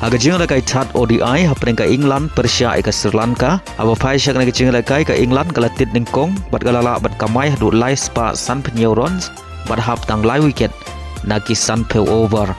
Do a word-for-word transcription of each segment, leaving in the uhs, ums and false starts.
Ha ka jingïalehkai thad O D I hapdeng ka England pyrshah ïa ka Sri Lanka, haba phai sha kane ka jingïalehkai ka England ka la tied nyngkong bad ka la lah ban kamai haduh lai spah sanphew hynñiew runs bad hap tang lai wicket na ki sanphew over.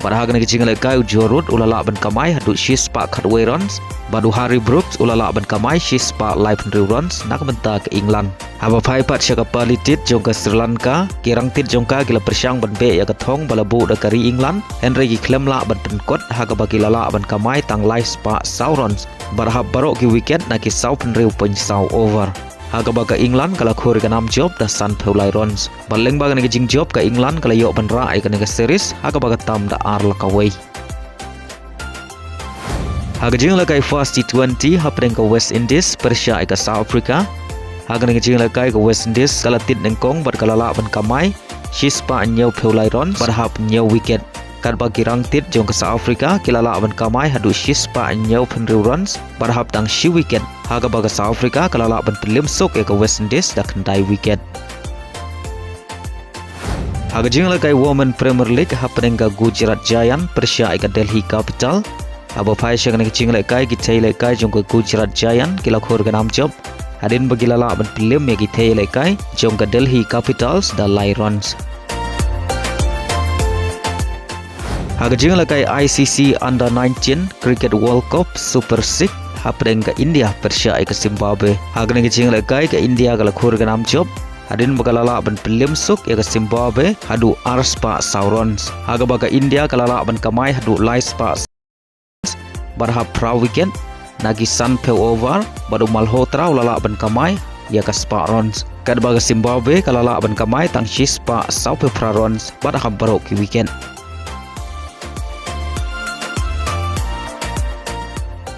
Bad ha kane ka jingïalehkai u Joe Root u la lah ban kamai haduh shi spah khatwei runs bad u Harry Brooks u la lah ban kamai shi spah laiphew hynriew runs na ka bynta ka England. Haba phai pat sha ka parley tied jong ka Sri Lanka, ki rangtied jong ka ki la pyrshang ban beh ïa ka thong ba la buh da ka ri England, hynrei ki khlem lah ban pynkut ha kaba ki la lah ban kamai tang lai spah saw runs bad hap baroh ki wicket na ki sawphew hynriew point saw over. Ha kaba ka England ka la khur ïa ka nam jop da sanphew lai runs. Bad lyngba kane ka jingjop ka England ka la ïoh ban rah ïa kane ka series ha kaba ka tam da ar la kawei. Ha ka jingïalehkai first T twenty hapdeng ka West Indies pyrshah ïa ka South Africa. Ha kane ka jingïalehkai ka West Indies ka la tied nyngkong bad ka la lah ban kamai shi spah hynñiewphew lai runs bad hap hynñiew wicket. Katba ki rangtied jong ka South Africa ki la lah ban kamai haduh shi spah hynñiewphew hynriew runs bad hap tang shi wicket. Ha kaba ka South Africa ka la lah ban pynliem suk ïa ka West Indies da khyndai wicket. Ha ka jingïalehkai Women Premier League hapdeng ka Gujarat Giant pyrshah ïa ka Delhi Capital. Haba phai sha kane ka jingïalehkai, ki thei ïalehkai jong ka Gujarat Giant ki la khur ïa ka nam jop hadien ba ki la lah ban pynliem ïa ki thei ïalehkai jong ka Delhi Capitals da lai runs. Ha ka jingïalehkai I C C Under nineteen Cricket World Cup Super Six hapdeng ka India pyrshah ïa ka Zimbabwe. Ha kane ka jingïalehkai ka India ka la khur ïa ka nam jop hadien ba ka la lah ban pynliem suk ïa ka Zimbabwe haduh ar spah saw runs. Ha kaba ka India ka la lah ban kamai haduh lai spah bad hap phra wicket na ki sanphew over bad u Malhotra u la lah ban kamai ïa ka spah runs. Katba ka Zimbabwe ka la lah ban kamai tang shi spah sawphew phra runs bad hap baroh ki wicket.